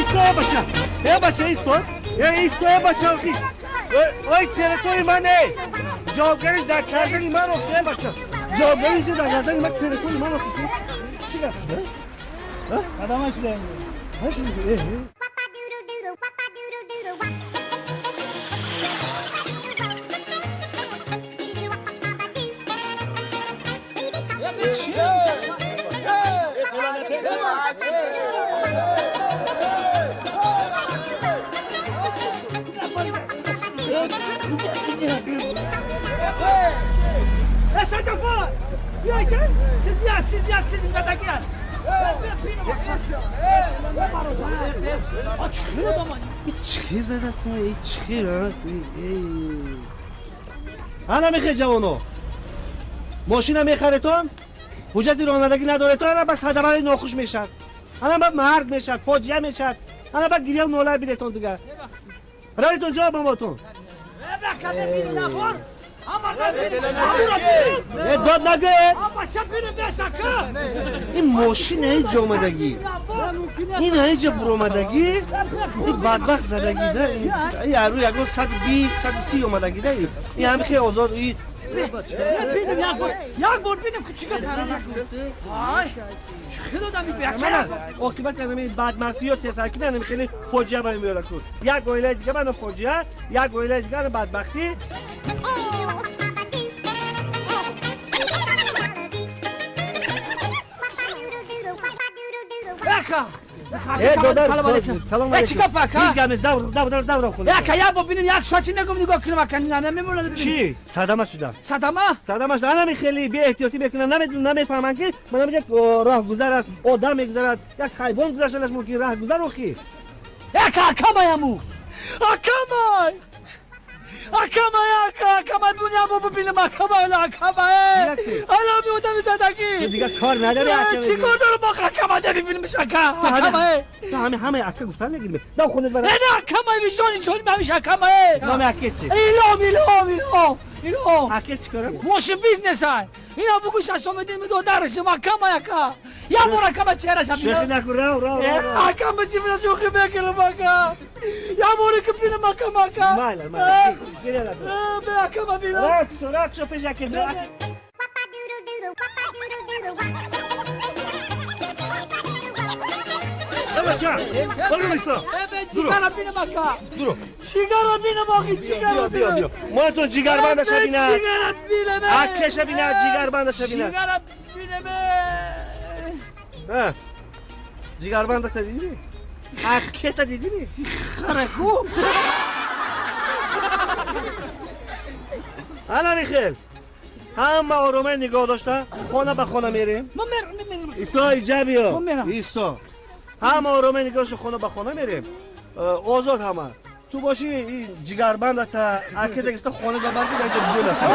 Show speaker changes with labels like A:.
A: Исто, бача. Э, бача, исто. Э, исто, э, бача, охиш. Ой, территории ман, эй. Ҷавобгариш дар кардани ман, охи, э, бача. Ҷавобгариш дар кардани ман, территории ман, охи. Чӣ гап шуда?
B: Садама шуда.
C: Саҷафар! Биё иҷа! Чизи аст, чизи аст, чизи задагӣ аст.
A: Чӣ задаст? Чӣ? Ана мехе ҷавоно. Мошина мехаретон? Ҳуҷҷати ронандагӣ надоретон, ана ба садамаи нохуш мешавад. Ана ба марг мешавад, фоҷиа мешавад. Ана ба гиря нола билетон дигар. Равитон ҷавоб мамотон. Дод нагӯ! Ин мошин аиҷа омадагӣ, ин аиҷа буромадагӣ, ин бадбахт задагӣ да, ин арӯ ягон 120, 130 омадагӣ да, ин ҳами хеле озод.
C: Як бор бинем кучика. Чӣ хеле одами беақл.
A: Оқибат ами бадмастӣ ё тесаркӣ ами хеле фоҷиа ба меора кун. Як оилаи дига мана фоҷиа, як оилаи дига ана бадбахтӣ.
C: Салом алейкум.
A: Салом алейкум.
C: Чӣ гап ака?
A: Ҳеҷ гап нест. Давр, давр, давр хона.
C: Ака, як бор бинем, як соат чӣ мегӯм, нигоҳ кунем ака, намемонад бинем.
A: Чӣ? Садама шудааст.
C: Садама?
A: Садама шуда. Ана хеле беэҳтиётӣ мекунанд, намедонанд, намефаҳманд ки мана як роҳгузар аст, одам мегузарад, як ҳайвон гузаштанаш мумкин, роҳгузар охи.
C: Ака, акамаяму. Акамай! Акамай, ака, акамай, буням бубинам, акамай, акамай. Ала ми одами задагӣ.
A: Ту дигар кор надорӣ, ака.
C: Чӣ кор дорам, акамай намебинам, ака. Акамай.
A: Ту ҳами ҳамаи ака гуфтан мегирӣ. Дав хонат бара.
C: Не, акамай, виҷдони инсони ҳамеша акамай.
A: Номи аке чӣ?
C: Илҳом, Илҳом, Илҳом, Илҳом.
A: Аке чӣ кора?
C: Мошин бизнесай. Ина бугӯ шашомедин додарашам, акамай, ака. Як бор акамай чеҳраша бинам.
A: Шӯхӣ накун, рав, рав, рав.
C: Акамай чӣ бина шӯхӣ мекунам, ака. Як боре ки бинам акам, ака.
A: Майла, майла. Гиря накун.
C: Бе акама бинам.
A: Ракшо, ракшо пеш аке. Бача, бигӯ исто.
C: Ҷигара бинам, ака.
A: Дуро.
C: Ҷигара бинам, охи, ҷигара
A: бинам. Биё, биё. Монатон ҷигарбандаша бинад.
C: Ҷигара бинам.
A: Акеша бинад, ҷигарбандаша бинад.
C: Ҷигара бинам.
A: Ҷигарбандаша дидӣ? Акета дидӣ?
C: Хараку.
A: Ана Михел. Ҳама оромаи нигоҳ дошта, хона ба хона мерем.
C: Ман мерам.
A: Исто, иҷа биё. Исто. Ҳама оромаи нигоҳ дошта, хона ба хона мерем. Озод ҳама. Ту бошӣ ин ҷигарбандата, акета гирифта хона ба барги дар ҷо ду нафар.